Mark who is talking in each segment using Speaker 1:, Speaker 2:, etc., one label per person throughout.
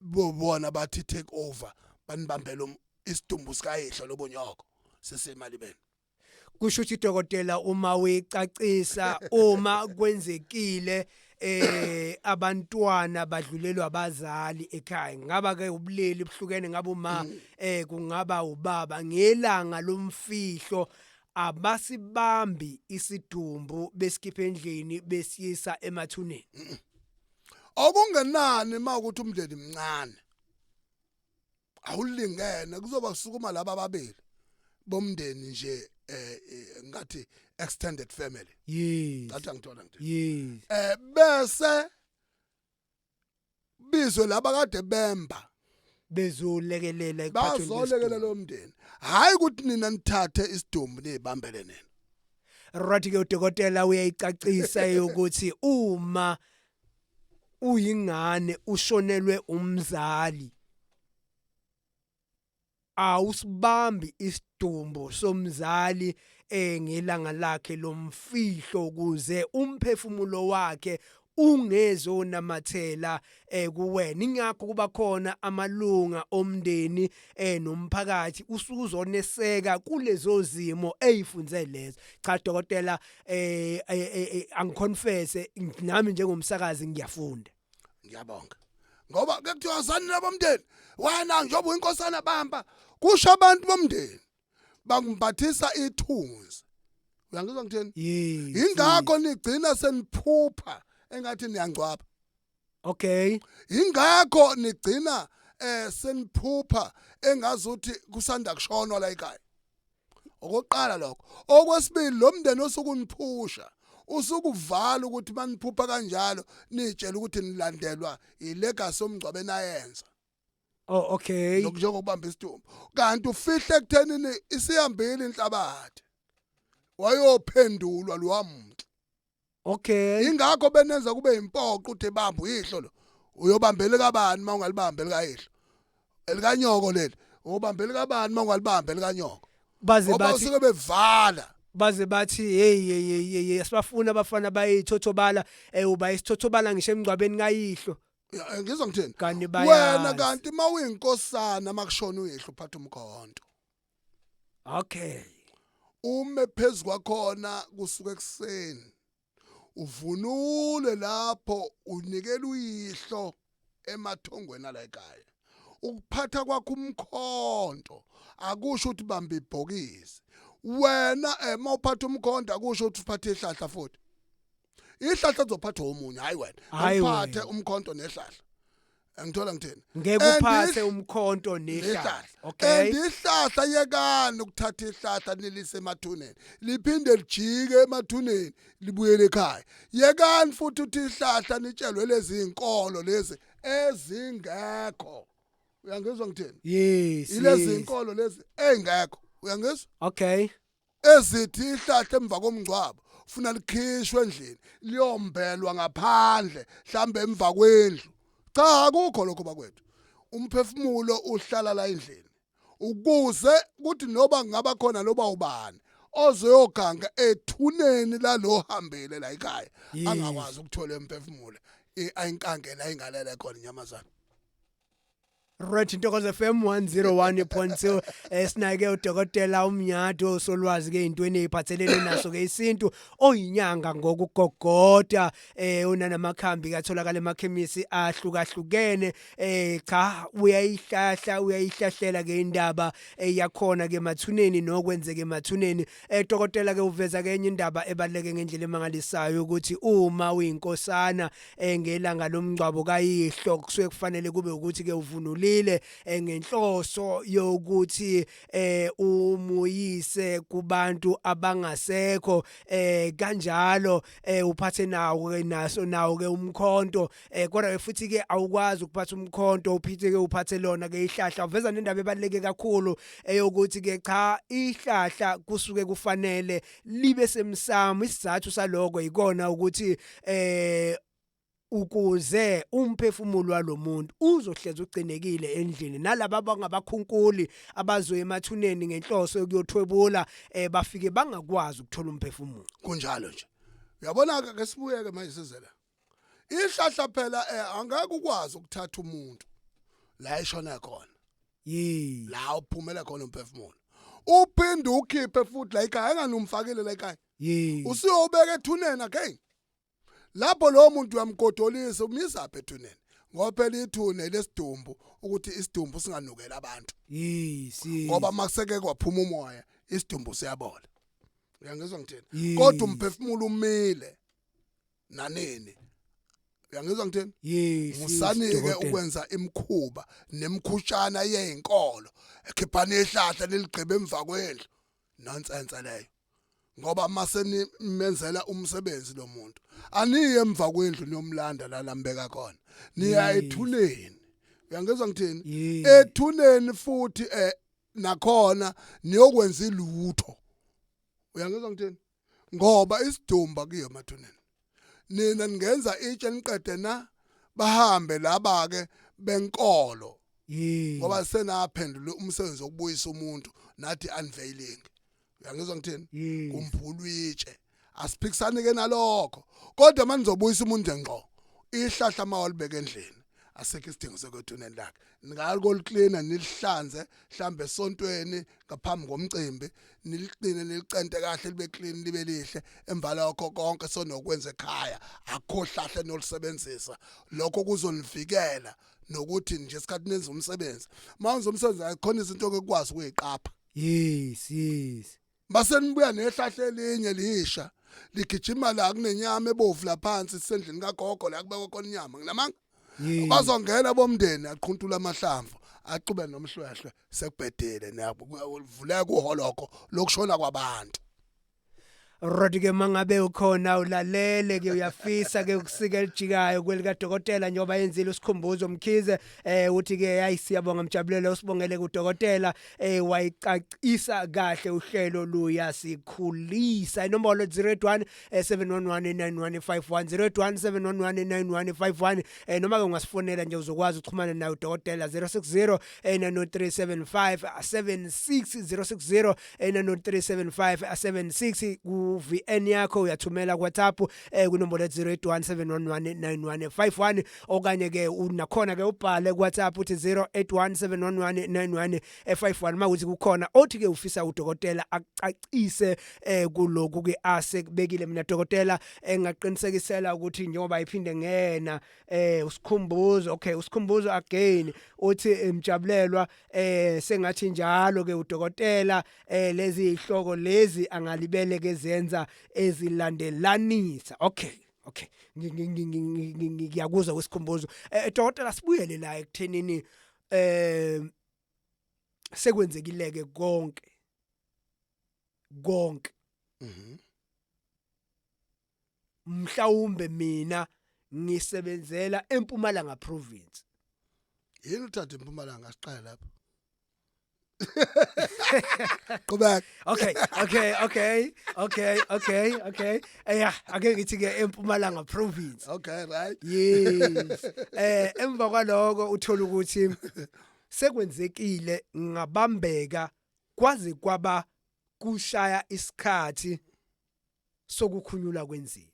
Speaker 1: Bobona bathi take over, banibambele isidumbu sikayihlo lobonyoko sesemalibeni.
Speaker 2: Kusho ukuthi, dokotela, uma uyicacisa, uma kwenzekile abantwana badlulelwa abazali ekhaya, ngaba ke ubulili buhlukene, ngabe uma kungaba ubaba, ngelanga lomfihlo abasibambi isidumbu besikhipha endlini besiyisa emathuneni?
Speaker 1: Okungenani mawukuthi umndeni mncane, awulingene, kuzoba kusukuma laba ababili bomndeni nje, ngathi extended family. Ngathi angithola nje. Bese bizwe laba kade bemba.
Speaker 2: Bezolekelela ekuphathweni.
Speaker 1: Bazolekelela lo mndeni, hayi ukuthi nina nithathe isidumbu nizibambele nina.
Speaker 2: Right ke, udokotela uyayicacisa ukuthi uma uyingane ushonelwe umzali, awusibambi isidumbu somzali ngelanga lakhe lomfihlo, ukuze umphefumulo wakhe ungezonamathela kuwena. Ingakho kuba khona amalunga omndeni nomphakathi usuzoneseka kulezo zimo ezifunze lezo. Cha dokotela, angiconfesse nami njengomsakazi ngiyafunda.
Speaker 1: Ngiyabonga, ngoba ke kuthiwa zani labomndeni, wena njengoba uyinkosana bamba, kusho abantu bomndeni bangimbathisa ithunzi. Uyangizwa ngithini?
Speaker 2: Yes.
Speaker 1: Ingakho nigcina seniphupha engathi niyangcwaba. Ingakho nigcina seniphupha engazuthi kusanda kushonwa la ekhaya. Okokuqala lokho. Okwesibili, lo mndeni osukuniphusha usukuvala ukuthi maniphupha kanjalo nitshela ukuthi nilandelwa ilegacy omngcwabe nayenza.
Speaker 2: Oh, okay.
Speaker 1: Lokhu njengokubamba isidumbu, kanti ufihle ekuthenini isihambile inhlabathi, wayophendulwa lowa muntu. Ingakho benenza kube impoqo uthi bamba uyihlo lo. Uyobambela kabani uma ungalibambi elikayihlo? Elikanyoko leli, ubambela kabani uma ungalibambi elikanyoko?
Speaker 2: Baze
Speaker 1: Ngoba
Speaker 2: bathi
Speaker 1: usuke bevala.
Speaker 2: Baze bathi, "Hey, hey, hey, hey, hey, sibafuna abafana bayithothobala, uba isithothobala ngisho emngcwabeni kayihlo."
Speaker 1: Ya, ngizwa ngithini?
Speaker 2: Kanti
Speaker 1: wena
Speaker 2: bayazi.
Speaker 1: Kanti mawuyinkosana, makushona uyihlo uphatha umkhonto. Ume phezu kwakhona kusuka ekuseni, uvunule lapho, unikela uyihlo emathongweni ala ekhaya. Ukuphatha kwakho umkhonto akusho ukuthi bamba ibhokisi wena. Mawuphatha umkhonto akusho ukuthi uphathe ihlahla futhi. Ihlahla uzophatha omunye, hayi wena.
Speaker 2: Hhayi
Speaker 1: uphathe
Speaker 2: wena.
Speaker 1: Umkhonto nehlahla, angithola ngithini?
Speaker 2: Ngeke
Speaker 1: And
Speaker 2: uphathe umkhonto nehlahla.
Speaker 1: Nehlahla.
Speaker 2: Okay.
Speaker 1: And ihlahla, yekani ukuthatha ihlahla nilise emathuneni, liphinde lijike emathuneni libuyele ekhaya. Yekani futhi uthi ihlahla nitshelwe lezi inkolo lezi ezingekho. Uyangizwa ngithini?
Speaker 2: Yes.
Speaker 1: Ilezi
Speaker 2: Yes.
Speaker 1: inkolo lezi ezingekho, uyangizwa?
Speaker 2: Okay.
Speaker 1: Ezithi ihlahla emva komngcwabo ufuna likhishwe endlini liyombelwa ngaphandle, mhlambe emva kwendlu. Cha, akukho lokho bakwethu. Umphefumulo uhlala la endlini ukuze kuthi noba ngaba khona loba ubani ozoyoganga ethuneni lalo hambile la ekhaya angakwazi ukuthola umphefumulo, ayinkangela ingalele khona inyamazana.
Speaker 2: Right, Ntokozo FM 101.2, esinake udokotela uMnyado, solwazi ke intweni eziphathelene naso ke isintu, oyinyanga ngokugogoda, unanamakhambi katholakala emakhemisi ahlukahlukene. Cha, uyayihlahla, uyayihlahlela ke indaba yakhona ke emathuneni nokwenzeka emathuneni. Dokotela ke uveza ke enye indaba ebaleke ngendlela emangalisayo ukuthi uma uyinkosana, ngelanga lomngcwabo kayihlo kusuke kufanele kube ukuthi ke uvunulile ngenhloso yokuthi umuyise kubantu abangasekho, kanjalo uphathe nawo ke naso nawo ke umkhonto, kodwa futhi ke awukwazi ukuphatha umkhonto uphithe ke uphathe lona ke ihlahla. Uveza nendaba ebaleke kakhulu eyokuthi ke cha, ihlahla kusuke kufanele libe semsamo. Isizathu saloko ikona ukuthi ukuze umphefumulo walomuntu uzohleza ugcinekile endlini, nalabo abangabakhunkuli abazoya emathuneni ngenhloso yokuyothwebula bafike bangakwazi ukuthola umphefumulo.
Speaker 1: Kunjalo nje. Uyabona ke, sibuyeke manje size la. Ihlahla phela angeke ukwazi ukuthatha umuntu. La ishona khona.
Speaker 2: Yes.
Speaker 1: La uphumela khona umphefumulo. Uphinde ukhiphe futhi la ekhaya enganumfakile la ekhaya.
Speaker 2: Yes.
Speaker 1: Usiyobeka ethuneni again. Lapho lo muntu uyamgodolisa umisa pha ethuneni. Ngoba phela ithune lesidumbu ukuthi isidumbu singanukela abantu.
Speaker 2: Yes. Yes.
Speaker 1: Ngoba makuseke kwaphuma umoya isidumbu siyabola. Uyangizwa ngithini?
Speaker 2: Yes.
Speaker 1: Kodwa umphefumulo umile nanini. Uyangizwa ngithini?
Speaker 2: Yes.
Speaker 1: Musani ke
Speaker 2: dokotela.
Speaker 1: ukwenza imkhuba nemkhutshana yezinkolo. Ekhiphani ihlahla niligqibe emva kwendlu. Nonsense leyo. Ngoba mase nimenzela umsebenzi lo muntu aniye emva kwendlu niyomlanda la lambeka khona. Niya
Speaker 2: Yes.
Speaker 1: ethuneni. Uyangizwa ngithini?
Speaker 2: Yes.
Speaker 1: Ethuneni futhi nakhona niyokwenza ilutho. Uyangizwa ngithini? Ngoba isidumba kuyo emathuneni. Nina ningenza itshe niqede na bahambe laba ke benkolo
Speaker 2: Yes.
Speaker 1: ngoba senaphendula umsebenzi wokubuyisa umuntu nathi unveiling. Uyangizwa ngithini?
Speaker 2: Yes.
Speaker 1: Kumphulwa itshe. Asiphikisani ke nalokho. Kodwa manje nizobuyisa umuntu nje ngqo. Ihlahla mawalibeka endlini. Asekho isidingo sokwethuneni lakhe. Ningalikoliklina nilihlanze mhlambe esontweni ngaphambi komcimbi niligcine nilicente kahle libe clean libe lihle emva lokho konke sonokwenza ekhaya akukho hlahle nolisebenzisa lokho kuzonivikela nokuthi nje isikhathi nenza umsebenzi mawunza umsebenzi akhona izinto okwazi ukuyiqapha.
Speaker 2: Yes, yes.
Speaker 1: Base nibuya nehlahla elinye lisha ligijima la kunenyama ebovu laphansi sendlini kagogo la kubekwa khona inyama nginamanga.
Speaker 2: Yes.
Speaker 1: Bazongena bomndeni aqhuntula amahlamvu axube nomhlwehlwe sekubhedile nabo vuleka uholoko lokushona kwabantu.
Speaker 2: Rodi ke mangabe ukhona ulalele ke uyafisa ke ukusika elijikayo kwelika dokotela njengoba yenzile usikhumbuzo Mkhize uthi ke hayi siyabonga mjabulelo usibongele kudokotela wayicacisa kahle uhlelo luyasikhulisa. Inombolo 081 711 9151 081 711 9151 noma ke ungasifonela nje uzokwazi ukuxhumana naye udokotela 060 90375 76 060 90375 76 ku VN yakho uyathumela ku WhatsApp kwinombolo 081 711 9151 okanye ke unakhona ke ubhale ku WhatsApp uthi 081 711 9151 makuthi kukhona othi ke ufisa udokotela akucacise kuloku ke asekubekile. Mina dokotela engaqinisekisela ukuthi njengoba iphinde ngena usikhumbuzo, okay usikhumbuzo again uthi mjabulelwa sengathi njalo ke udokotela lezi ihloko lezi angalibeleke zenza ezilandelanisa. Okay okay ngiyakuzwa kwesikhumbuzo. Dokotela sibuyele la ekuthenini sekwenzekileke konke konke. Mhlawumbe mina ngisebenzela eMpumalanga province.
Speaker 1: Yini uthatha eMpumalanga siqale lapho? Qhubeka.
Speaker 2: Okay okay okay okay okay okay yeah ake ngithi ke eMpumalanga province.
Speaker 1: Okay right.
Speaker 2: Yes. Emva kwaloko uthola ukuthi sekwenzekile ngabambeka kwaze kwaba kushaya isikhathi sokukhunyulwa kwenzila.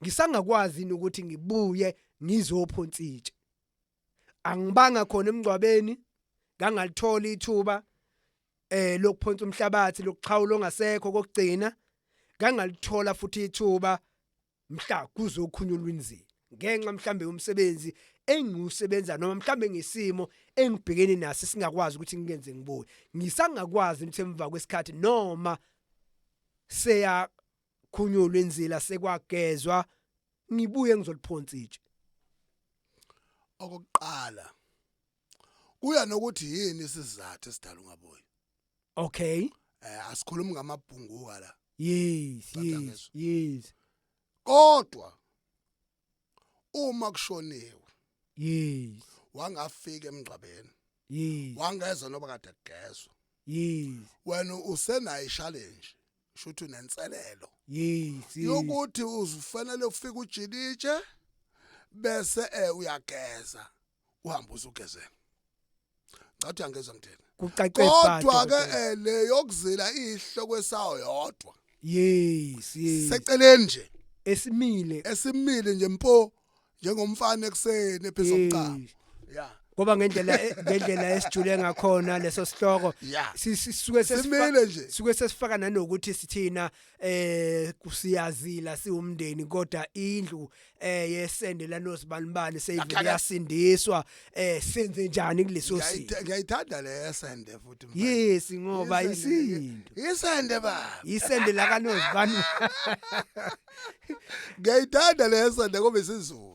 Speaker 2: Ngisangakwazi ukuthi ngibuye ngizophonsa itshe. Angibanga khona emngcwabeni, ngangalithola ithuba lokuphonsa umhlabathi lokuxhawula ongasekho kokugcina, ngangalithola futhi ithuba mhla kuzokhunyulwa inzila ngenxa mhlambe umsebenzi engiwusebenza noma mhlambe ngesimo engibhekene naso singakwazi ukuthi ngikenze ngibuye. Ngisangakwazi ukuthi emva kwesikhathi noma seya khunyulwa inzila sekwagezwa ngibuye ngizoliphonsa itshe.
Speaker 1: Okokuqala kuya nokuthi yini isizathu esidala ungabuyi.
Speaker 2: Okay.
Speaker 1: Asikhulumi ngamabhunguka la.
Speaker 2: Yes, yes, yes.
Speaker 1: Kodwa uma kushoniwe,
Speaker 2: yes,
Speaker 1: wangafika emngcwabeni,
Speaker 2: yes,
Speaker 1: wangeza noba kade kugezwa,
Speaker 2: yes,
Speaker 1: wena usenayo challenge, shuthi unenselelo,
Speaker 2: yes,
Speaker 1: yokuthi uzufanele ufike ujilitshe bese uyageza uhamba uzugezela. Ngathi angezwa ngithini.
Speaker 2: Kucace
Speaker 1: Kodwa ke le yokuzila ihloko esayo yodwa.
Speaker 2: Yes, yes.
Speaker 1: Seceleni nje
Speaker 2: esimile
Speaker 1: esimile nje mpo njengomfana ekseni ephezomcamo. Yeah.
Speaker 2: Ngoba ngendlela esijule ngakhona leso sihloko, sisuke
Speaker 1: Simile nje.
Speaker 2: Suke sesifaka nanokuthi sithina kusiyazila siwumndeni, kodwa indlu yesende lanosibanibani seyivele yasindiswa, senze njani kuleso simo?
Speaker 1: Ngiyayithanda le sende futhi, mfana.
Speaker 2: Yes, ngoba
Speaker 1: Isende.
Speaker 2: isinto.
Speaker 1: Isende, baba.
Speaker 2: Isende la kaNozibani.
Speaker 1: Ngiyayithanda le sende ngoba isiZulu.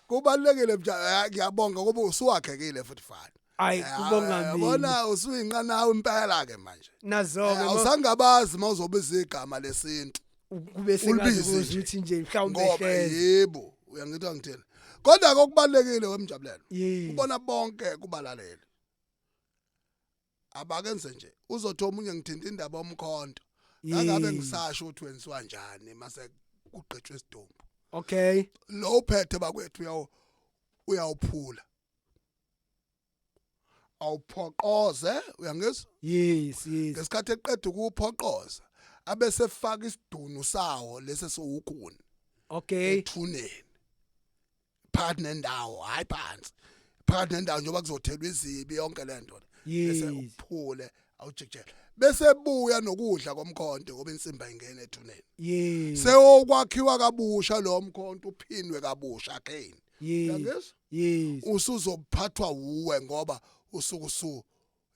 Speaker 1: Kubalekile, mja, ngiyabonga ngoba usuwakhekile futhi, fana.
Speaker 2: Ayi, kubonga mina.
Speaker 1: Yabona, usuyinqanawe impela ke manje.
Speaker 2: Nazo ke.
Speaker 1: Awusangabazi mawuzobiza igama lesintu.
Speaker 2: Kube sengazi
Speaker 1: Ulibize nje.
Speaker 2: ukuthi nje mhlawumbe
Speaker 1: Ngoba
Speaker 2: hleze.
Speaker 1: Yebo, uyangithi angithini, kodwa ke okubalekile wemjabulelo, ubona bonke kubalaleli abakenze nje, uzothi omunye ngithinta indaba yomkhonto, angabe ngisasho ukuthi wenziwa njani mase kugqitshwe isidumbu. Lo uphethe, bakwethu, uyawuphula, awuphoqoze, uyangizwa?
Speaker 2: Yes.
Speaker 1: Ngesikhathi eqeda ukuwuphoqoza, abese faka isidunu sawo lesi siwukhuni ethuneni phakathi nendawo, hayi phansi, phakathi nendawo, njengoba kuzothelwa izibi, yonke lento le. Bese uphule, awujikijele, bese buya nokudla komkhonto, ngoba insimba ingena ethuneni. Sewokwakhiwa kabusha lo mkhonto, uphindwe kabusha again. Uyangizwa?
Speaker 2: Yes.
Speaker 1: Usuzophathwa wuwe, ngoba usuku su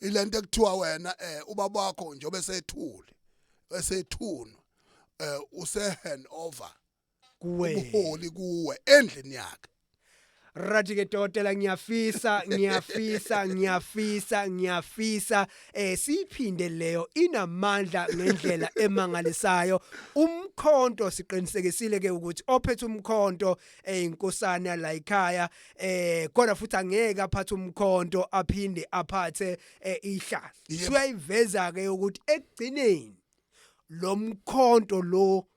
Speaker 1: ilento ekuthiwa wena ubaba wakho njengoba esethule, esethunwa, use hand over
Speaker 2: Kuwe.
Speaker 1: ubuholi kuwe endlini yakhe.
Speaker 2: Right ke, dokotela, ngiyafisa, ngiyafisa, ngiyafisa, ngiyafisa siphinde leyo, inamandla ngendlela emangalisayo. Umkhonto, siqinisekisile ke ukuthi ophethe umkhonto inkosana la ekhaya, kodwa futhi angeke aphathe umkhonto aphinde aphathe ihlathi. Siyayiveza ke ukuthi ekugcineni lo mkhonto lo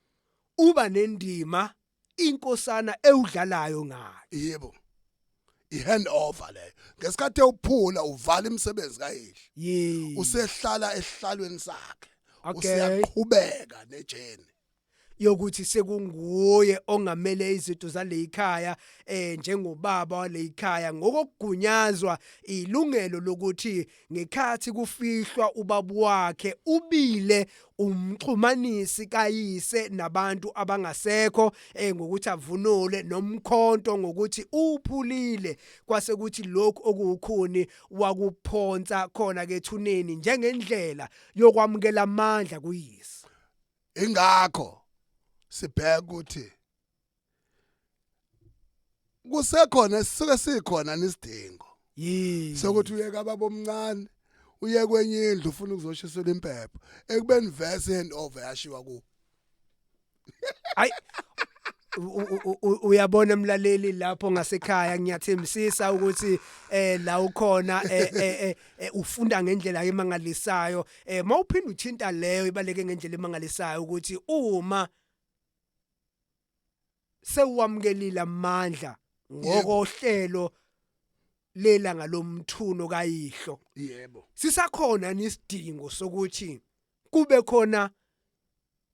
Speaker 2: uba nendima inkosana ewudlalayo ngayo.
Speaker 1: Yebo, i-hand over leyo. Ngesikhathi ewuphula, uvala imisebenzi kayihlo. Usehlala esihlalweni sakhe. Useyaqhubeka nejeni.
Speaker 2: Yokuthi sekunguye ongamele izinto zaleyikhaya njengobaba waleyikhaya, ngokugunyazwa ilungelo lokuthi ngekhathi kufihlwa ubaba wakhe ubile umxhumanisi kayise nabantu abangasekho, ngokuthi avunule nomkhonto, ngokuthi uphulile, kwase kuthi lokhu okuwukhuni wakuphonsa khona ke ethuneni njengendlela yokwamukela amandla kuyise.
Speaker 1: Ingakho sibheka ukuthi kusekhona, sisuke sikhona nesidingo sokuthi uye kababa omncane, uye kwenye indlu, ufuna ukuzoshisela impepho, ekubeni vese hand over yashiwa ku
Speaker 2: Ayi, uyabona mlaleli lapho ngasekhaya, ngiyathembisisa ukuthi la ukhona ufunda ngendlela emangalisayo. Mawuphinda uthinta leyo, ibaleke ngendlela emangalisayo ukuthi uma sewuwamukelile amandla ngokohlelo lelanga lomthuno kayihlo, sisakhona nesidingo sokuthi kube khona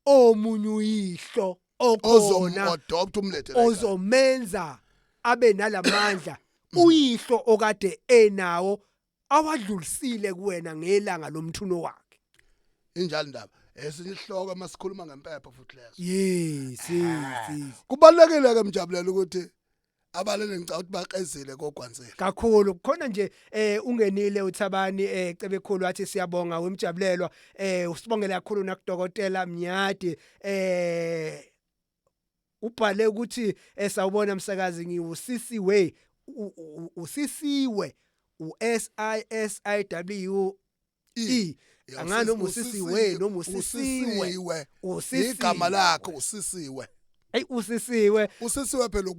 Speaker 2: omunye uyihlo okhona
Speaker 1: Ozomu-adopt, umlethe la ekhaya.
Speaker 2: Ozomenza abe nalamandla uyihlo okade enawo awadlulisile kuwena ngelanga lomthuno wakhe.
Speaker 1: Injalo indaba. Esinye isihloko masikhuluma ngempepho futhi leso.
Speaker 2: Yes.
Speaker 1: Kubalekile ke, mjabulela, ukuthi abalele, ngicabanga ukuthi baqezile kogwansela.
Speaker 2: Kakhulu. Khona nje ungenile uThabani Cebekhulu, wathi siyabonga wemjabulelwa, usibongela kakhulu nakudokotela Mnyadi. Ubhale ukuthi sawubona msakazi, ngiwusisiwe, usisiwe, u S I S I W E, angani noma usisiwe noma usisiwe.
Speaker 1: Usisiwe.
Speaker 2: Usisiwe.
Speaker 1: Igama lakho usisiwe.
Speaker 2: Hey, usisiwe.
Speaker 1: Usisiwe phela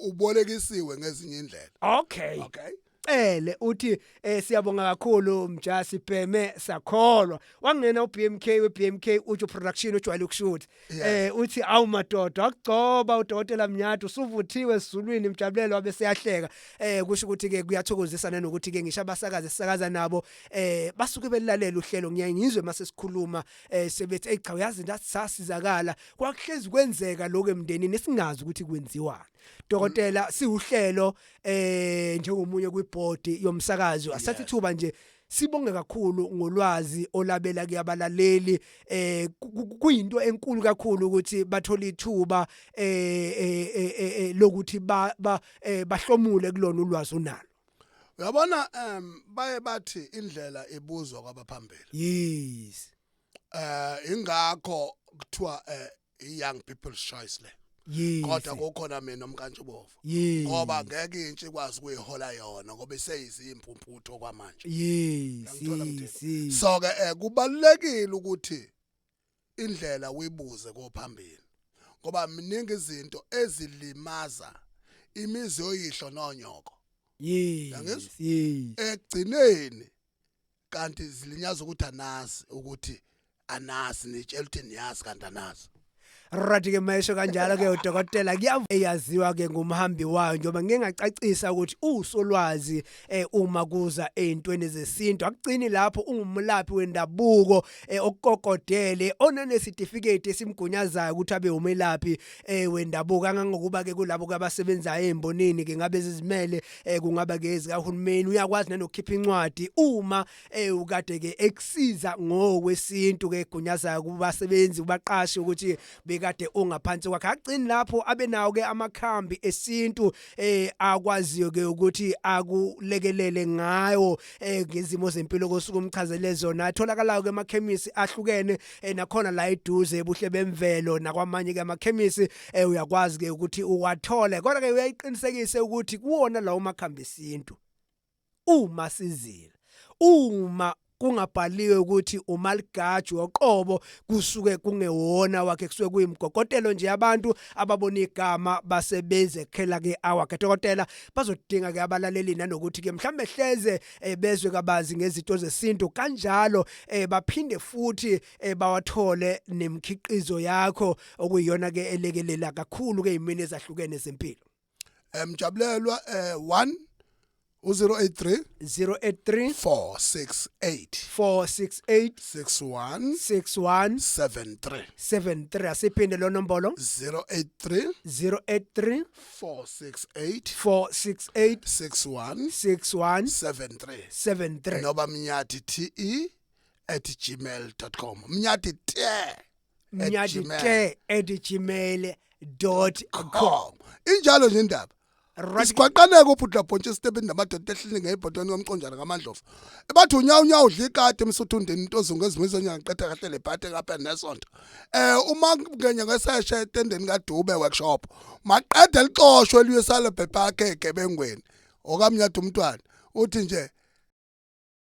Speaker 1: ubolekisiwe ngezinye indlela.
Speaker 2: Okay. Cele uthi siyabonga kakhulu mjasi, bheme sakholwa. Wangena uBMK weBMK uJo Production ojwayele ukushutha. Uthi awu madoda, akugcoba udokotela Mnyadi, usuvuthiwe esizulwini mjabulelo, wabe seyahleka. Kusho ukuthi ke kuyathokozisa nanokuthi ke ngisho abasakazi sisakaza nabo basuke belalela uhlelo. Ngiyaye ngizwe mase sikhuluma sebethi, "Hey cha, uyazi ndathi sasizakala, kwakuhlezi kwenzeka lokho emndenini esingazi ukuthi kwenziwani." Dokotela, siuhlelo njengomunye kwiboard yomsakazo, asathe ithuba nje sibonge kakhulu ngolwazi olabela kuyabalaleli. Kuyinto enkulu kakhulu ukuthi bathola ithuba lokuthi bahlomule kulona ulwazi onalo.
Speaker 1: Uyabona, baye bathi indlela ibuzwa kwabaphambili. Ingakho kuthiwa i-young people's choice le. Kodwa kukhona mina omkantshubovu, ngoba ngeke intsha ikwazi ukuyihola yona ngoba iseyizimpumputho kwamanje. Uyangithola, Mthembu? So ke kubalekile ukuthi indlela uyibuze kophambili, ngoba miningi izinto ezilimaza imizi yoyihlo nonyoko. Uyangizwa?
Speaker 2: Yes.
Speaker 1: Ekugcineni kanti zilinyaza ukuthi anazi, ukuthi anazi, nitshela ukuthi niyazi kanti anazi.
Speaker 2: Right ke, mayesho kanjalo ke udokotela, kuyav eyaziwa ke ngumhambi wayo, njengoba ngike ngacacisa ukuthi usolwazi uma kuza ezintweni zesintu. Akucini lapho, ungumlaphi wendabuko okukokodele onanesitifiketi esimgunyazayo ukuthi abe umelaphi wendabuko, kangangokuba ke kulabo abasebenzayo ezimbonini ke, ngabe zizimele, kungaba ke ezikahulumeni, uyakwazi nanokukhipha incwadi uma ukade ke ekusiza ngokwesintu ke, egunyazayo kubasebenzi, kubaqashi, ukuthi bekade ungaphansi kwakhe. Agcini lapho, abe nawo ke amakhambi esintu akwaziyo ke ukuthi akulekelele ngayo ngezimo zempilo kosuku umchazele zona, atholakalayo ke emakhemisi ahlukene, nakhona la eduze ebuhle bemvelo nakwamanye ke amakhemisi, uyakwazi ke ukuthi uwathole. Kodwa ke uyayiqinisekise ukuthi kuwona lawo makhambi esintu, uma sizila, uma kungabhaliwe ukuthi umaligaju oqobo, kusuke kungewona wakhe, kusuke kuyimgogotelo nje, abantu ababona igama basebeze khela ke awakhe. Dokotela, bazodinga ke abalaleli nanokuthi ke mhlambe hleze bezwe kabazi ngezinto zesintu kanjalo, baphinde futhi bawathole nemikhiqizo yakho, okuyiyona ke elekelela kakhulu ke imini ezahlukene zempilo.
Speaker 1: Mjabulelwa, 1 u083
Speaker 2: 083
Speaker 1: 468
Speaker 2: 468
Speaker 1: 61
Speaker 2: 61
Speaker 1: 73.
Speaker 2: 73. Asiphinde lo nombolo.
Speaker 1: 083
Speaker 2: 083
Speaker 1: 468
Speaker 2: 468
Speaker 1: 61
Speaker 2: 61
Speaker 1: 73.
Speaker 2: 73.
Speaker 1: Noba mnyathi.te@gmail.com, mnyathi te
Speaker 2: mnyathi
Speaker 1: gmail.
Speaker 2: te@gmail.com.
Speaker 1: Com. Injalo nje indaba.
Speaker 2: Right.
Speaker 1: Isigwaqaneke ubhuti labhontshi esitebeni namadoda ehlini ngebhotweni komconjana kaMandlovu. Bathi unyawo unyawo udla ikati emsuthundeni, into ozungeza izonyanga qeda kahle lebhate kapha nesonto. Uma ngenye ngeseshe etendeni kaDube workshop, maqeda lixoshwe liye sale bhebhakhe egebengweni. Okamnyada umntwana uthi nje.